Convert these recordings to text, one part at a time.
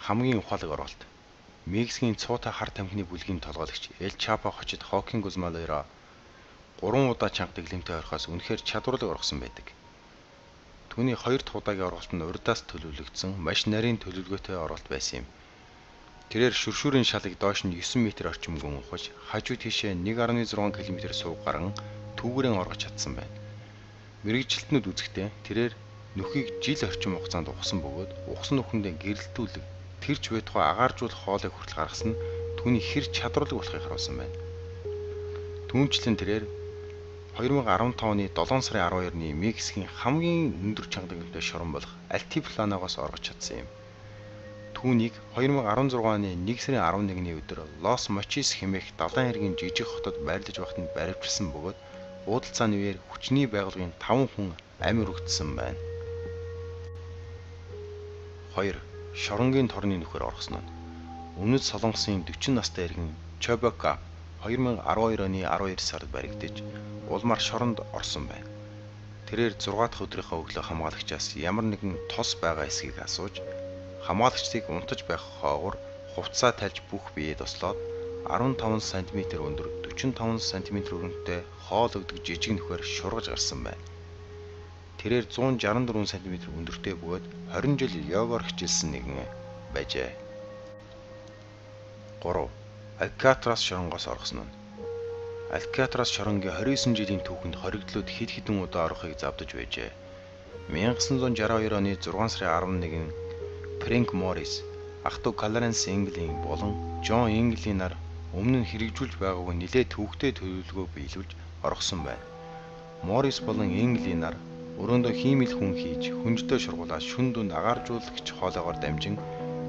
Хамгийн ухаалаг орголт. Мексикийн цуутай хар тамхины бүлгийн толгойлогч Эл Чапо хочид Хоакин Гузман Лейра 3 удаа чанга дэглэмтэй хорихоос үнэхээр чадварлаг оргосон байдаг. Түүний хоёр дахь удаагийн орголт нь урдаас төлөвлөгдсөн маш нарийн төлөвлөгөөтэй орголт байсан юм. Тэрээр шүршүүрийн шалыг доош нь 9 метр орчим гүн ухаж, хажуу тийшээ 1.6 км сууг гаран түүгээрэн оргож чадсан байна. Мэргэжилтнүүд үзэхдээ тэрээр нүхийг жил орчим хугацаанд ухсан бөгөөд ухсан нүхэндээ гэрэлтүүлэг тэрч байтугай агааржуулах хоолыг хүртэл гаргасан нь түүний хэр чадварлаг болохыг харуулсан байна. Түүнчлэн тэрээр 2015 оны 7 сарын 12-ны Мексикийн хамгийн өндөр чанга дэглэмтэй шорон болох Альтипланогоос оргож чадсан юм. Түүнийг 2016 оны 1 сарын 11-ний өдөр Лос Мочис хэмээх далайн эргийн жижиг хотод байрлаж байхад нь баривчилсан бөгөөд уудалцааны үеэр хүчний байгууллагын 5 хүн амь өргөдсөн байна. 2. Шоронгийн торны нүхээр оргосон нь. Өмнөд Солонгосын 40 настай иргэн Чобока 2012 оны 12 сард баригдаж улмаар шоронд орсон байна. Тэрээр 6 дахь өдрийнхөө өглөө хамгаалагчаас ямар нэгэн тос байгаа эсэхийг асууж, хамгаалагчдыг унтаж байх хоогуур хувцсаа тальж бүх биеэ тослоод 15 см өндөр 45 см өргөнтэй хоол өгдөг жижиг нүхээр шургаж гарсан байна. Тэрээр 164 см өндөртэй бөгөөд 20 жил йогоор хичээлсэн нэгэн байжээ. 3. Алькатрас шоронгоос оргосон нь. Алькатрас шоронгийн 29 жилийн түүхэнд хоригдлууд хэд хэдэн удаа орохыг завдаж байжээ. 1962 оны 6 сарын 11-нд Фрэнк Моррис, ах トゥ Кларенс Энглийн болон Джон Энглийн нар өмнө нь хэрэгжүүлж байгаагүй нэлээд төвөгтэй төлөвлөгөө биелүүлж оргосон байна. Моррис болон Энглийн нар өрөөндөө хиймэл хүн хийж хүнждөө шургуулаад шүн дүнд агааржуулагч хоолоогоор дамжин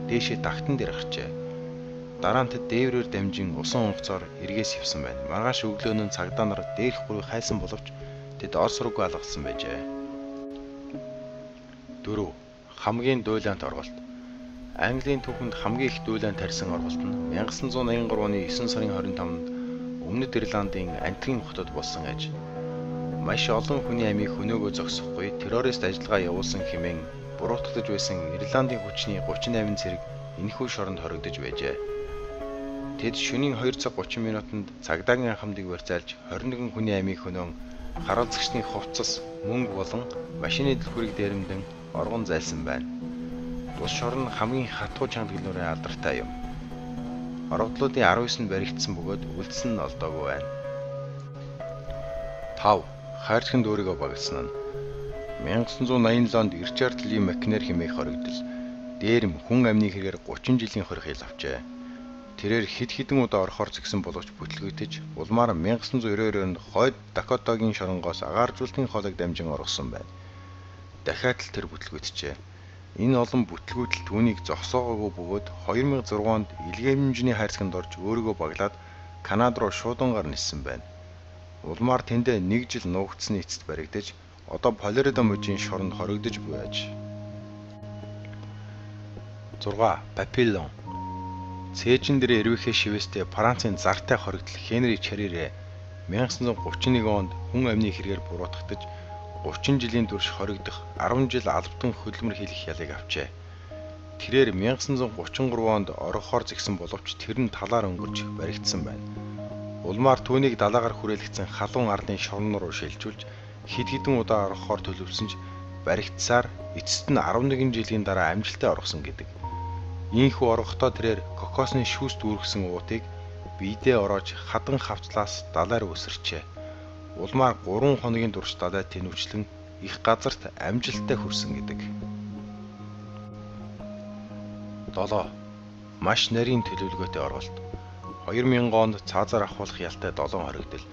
дээшээ тагтан дээр гарчээ. Дараа нь тэд дээврээр дамжин усан онгоцоор эргээс явсан байна. Маргааш өглөө нь цагдаа нар дээрх гурвыг хайсан боловч тэд орс руугаа алгасан байжээ. 4. Хамгийн дуйлаант орголт. Английн түүхэнд хамгийн их дуйлаан тарьсан орголт нь 1983 оны 9 сарын 25-нд Өмнөд Ирландын Антрим хотод болсон аж. Маш олон хүний амийг хөнөөгөө зогсохгүй террорист ажиллагаа явуулсан хэмээн буруутгаж байсан Ирландын хүчний 38 цэрэг энэхүү шоронд хоригдож байжээ. Тэд шөнийн 2 цаг 30 минутанд цагдаагийн анхамдыг барьцаалж 21 хүний амийг хөнөөн харуулцагчдын хувцас, мөнгө болон машины дэлгүүрийг дээрэмдэн оргон зайлсан байна. Тус шорон нь хамгийн хатуу чанга дэглүүрийн алдартай юм. Орогдлуудын 19 нь баригдсан бөгөөд үлдсэн нь олдоогүй байна. 5. Хайрцагт өөрийгөө баглсан нь. 1987 онд Ричард Ли Макнер хэмээх хоригдол дээрэм хүн амны хэрэгээр 30 жилийн хорих хэл авчээ. Тэрээр хэд хэдэн удаа орохоор зэгсэн боловч бүтлгүүтэж улмаар 1992 онд хойд Дакотагийн шоронгоос агааржуулалтын хоолойг дамжин оргосон байна. Дахиад л тэр бүтлгүүтжээ. Энэ олон бүтлгүүтэл түүнийг зогсоогоогүй бөгөөд 2006 онд илгээмжний хайрцагт орж өөрийгөө баглаад Канад руу шуудангаар ниссэн байна. Улмаар тэндээ нэг жил нуугдсаны эцэст баригдаж одоо Флорида мужийн шоронд хоригдож байж. 6. Папилон. Цээжин дээр эрвийнхээ шивээстэй Францын зартай хоригдол Хенри Чарирэ 1931 онд хүн амны хэрэгээр буруутгагдаж 30 жилийн турш хоригдох 10 жил албадан хөдөлмөр хийх ялыг авчээ. Тэрээр 1933 онд орохоор зэгсэн боловч тэр нь талаар өнгөрч баригдсан байна. Улмаар түүнийг далаагаар хүрээлэгдсэн халуун арлын шорон руу шилжүүлж хэд хэдэн удаа орохоор төлөвлөсөн ч баригдсаар эцэст нь 11 жилийн дараа амжилттай оргосон гэдэг. Ийхүү оргохдоо тэрээр кокосны шүүс дүүргэсэн уутыг биедээ ороож хадан хавцлаас далай руу өсөрчээ. Улмаар 3 хоногийн турш далай тэнүүчлэн их газарт амжилттай хүрсэн гэдэг. 7. Маш нарийн төлөвлөгөөтэй орголт. 2000 онд цаазаар ахуулах ялтай 7 хоригдол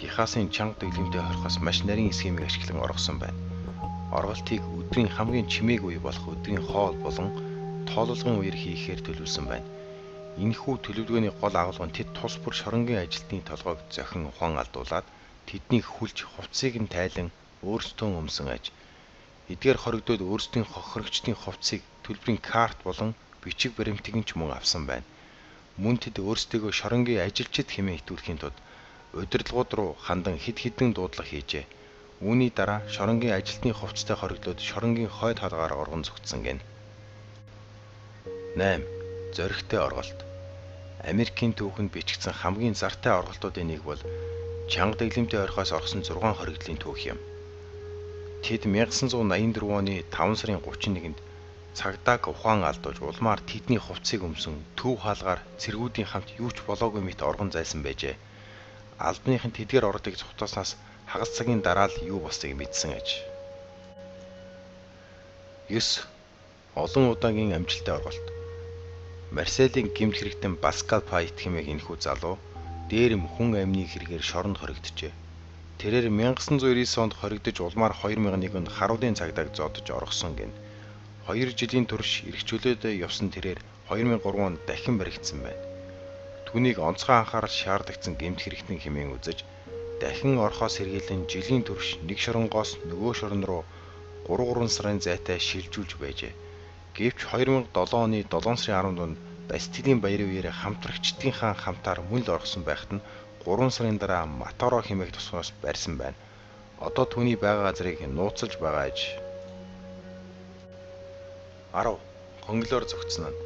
Техасын чанга дэглэмтэй хорихоос маш нарийн схемийг ашиглан оргосон байна. Орголтыг өдрийн хамгийн чимээг үе болох өдрийн хоол болон тооллогын үеэр хийхээр төлөвлөсөн байна. Энэхүү төлөвлөгөөний гол агуулга нь тэд тус бүр шоронгийн ажилтны толгойг зохин ухаан алдуулаад тэднийг хүлж хувцсыг нь тайлан өөрсдөө өмсөн аж. Эдгээр хоригдууд өөрсдийн хохирогчдын хувцсыг төлбөрийн карт болон бичиг баримтыг нь ч мөн авсан байна. Мөн тэд өөрсдийгөө шоронгийн ажилчид хэмээн итгүүлэхийн тулд удирдлагууд руу хандан хэд хэдэн дуудлага хийжээ. Үүний дараа шоронгийн ажилтны хувцастай хоригдлууд шоронгийн хойд хаалгаар оргон зугтсан гэнэ. 8. Зоригтой орголт. Америкийн түүхэнд бичигдсэн хамгийн зартай орголтуудын нэг бол чанга дэглэмтэй орхиос орсон 6 хоригдлын түүх юм. Тэд 1984 оны 5 сарын 31-нд цагдааг ухаан алдуулж улмаар тэдний хувцсыг өмсөн төв хаалгаар цэргүүдийн хамт юу ч болоогүй мэт оргон зайсан байжээ. Албаныхан тэдгээр орлыг цухтааснаас хагас цагийн дараа л юу болсныг мэдсэн аж. 9. Олон удаагийн амжилттай орголт. Марселийн гэмт хэрэгтэн Паскал Пайт хэмээх энэхүү залуу дээрэм хүн амны хэрэгээр шоронд хоригджээ. Тэрээр 1999 онд хоригдож улмаар 2001 онд харуудын цагдааг зодож оргосон гэнэ. 2 жилийн турш эрх чөлөөдөө явсан тэрээр 2003 онд дахин баригдсан байна. Түүнийг онцгой анхаарал шаардлагатай гэмт хэрэгтэн хэмээн үзэж дахин орхоос сэргийлэн жилийн турш нэг шоронгоос нөгөө шорон руу 3-3 сарын зайтай шилжүүлж байжээ. Гэвч 2007 оны 7 сарын 10-нд Бастилийн баярын үеэр хамтрагчдынхаа хамтаар мөн л оргосон байхад нь 3 сарын дараа Маторо хэмээх тосгоноос барьсан байна. Одоо түүний байгаа газрыг нууцлж байгаа аж. 10. Хонглоор зогтсон нь.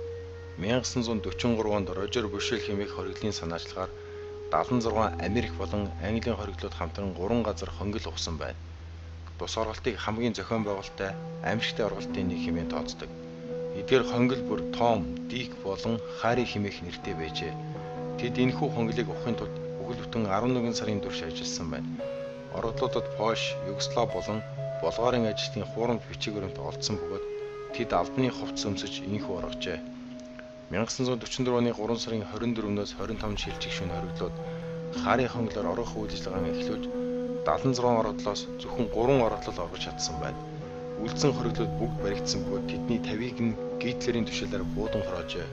1943 онд Рожер Бушел хэмээх хориглын санаачлагаар 76 Америк болон Английн хориглууд хамтран 3 газар хонгил ухсан байна. Тус орголтыг хамгийн зохион байгуулалттай, аимшигтай орголтын нэг хэмээн тооцдог. Эдгээр хонгил бүр Том, Дик болон Хари хэмээх нэртэй байжээ. Тэд энэхүү хонглыг ухахын тулд бүхэл бүтэн 11 сарын турш ажилласан байна. Орголтуудад Польш, Югослав болон Болгарын ажилтны хуурамч бичиг баримт олдсон бөгөөд тэд албаны хувцас өмсөж энэхүү оргожээ. 1944 оны 3 сарын 24-өөс 25 шилжих шөнө хориглоод Хари хонглоор оргох үйл ажиллагааг эхлүүлж 76 оргодлоос зөвхөн 3 оргодлол оргож чадсан байна. Үлдсэн хориглууд бүгд баригдсан бөгөөд тэдний 50-ыг нь Гитлерийн тушаалаар буудан хороожээ.